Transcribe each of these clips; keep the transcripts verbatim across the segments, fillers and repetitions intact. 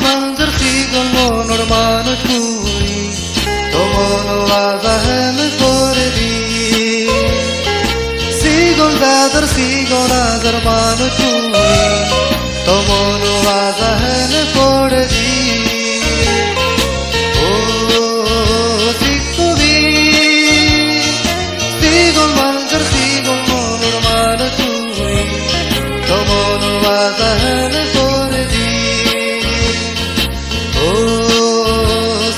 Manjor sigon monor manuj tui, to mono aja hene poredi. Sigon jador sigon ajar manuj tui, to mono aja hene poredi. O sikkubi, sigon manjor sigon monor manuj tui, to mono aja hene poredi. O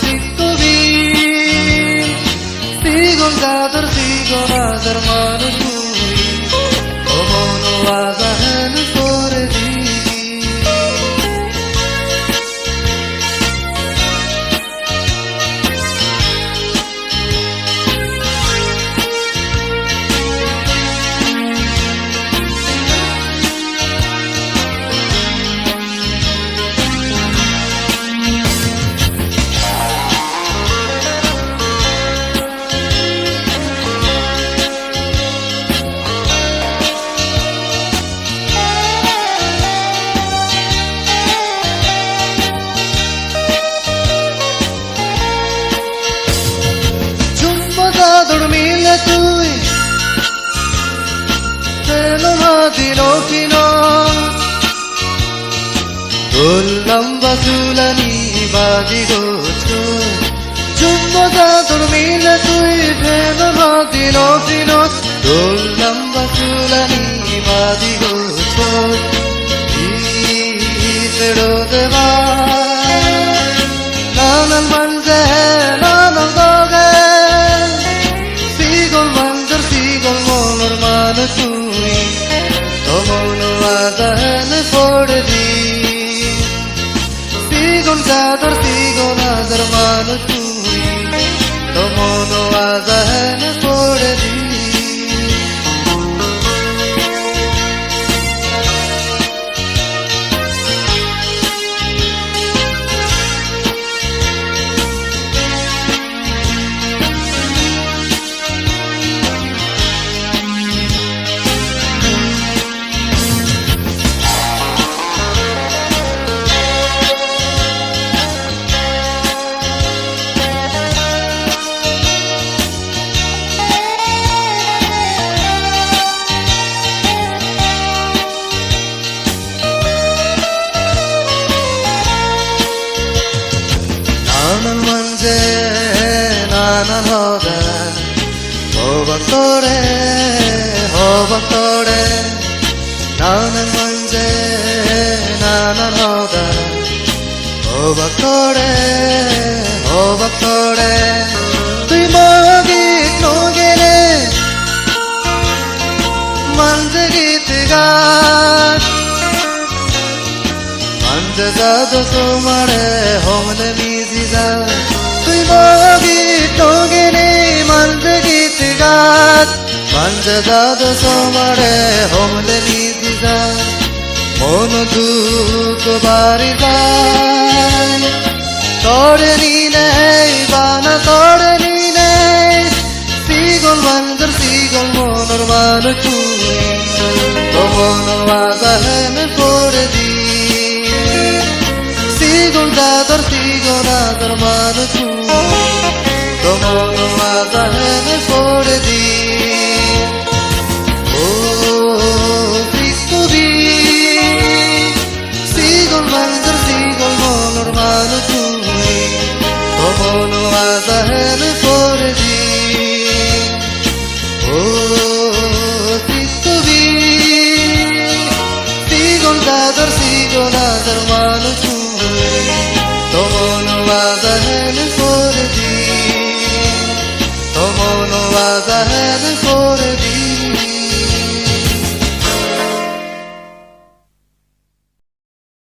sikkubi, sigon jador sigon ajar manuj tui, to mono aja hene poredi. Jummo jador mile tui, seno madino pino. Dol lamba sulani badi gocchoi. Jummo jador mile tui, seno madino pino. Dol lamba sulani badi gocchoi. Hi sero deba, nanan manje, nanan doge. Sigon manjor sigon monor manuj tui, to mono aja hene poredi. Sigon jador sigon ajar manuj tui, to mono aja hene poredi. Nanan manje, nanan hoda, o bhoktore, o bhoktore. Nanan manje, nanan hoda, o bhoktore, o bhoktore. Tui mo git no gele, manje git gat. Manje jado tomare hom le miji ja. Tui mo git no gele, manje git gat. Manje jado tomare hom le miji ja. Mon duk bari jai. Tore ninei, bana tore ninei. Sigon manjor sigon monor manuj tui, to mono aja hene poredi. Sigon jador sigon ajar manuj tui, to mono aja hene poredi. O sikkubi, sigon manjor sigon monor manuj tui, to mono aja hene poredi. O sikkubi, sigon jador sigon ajar manuj tui, to mono aja hene poredi. To mono aja hene poredi.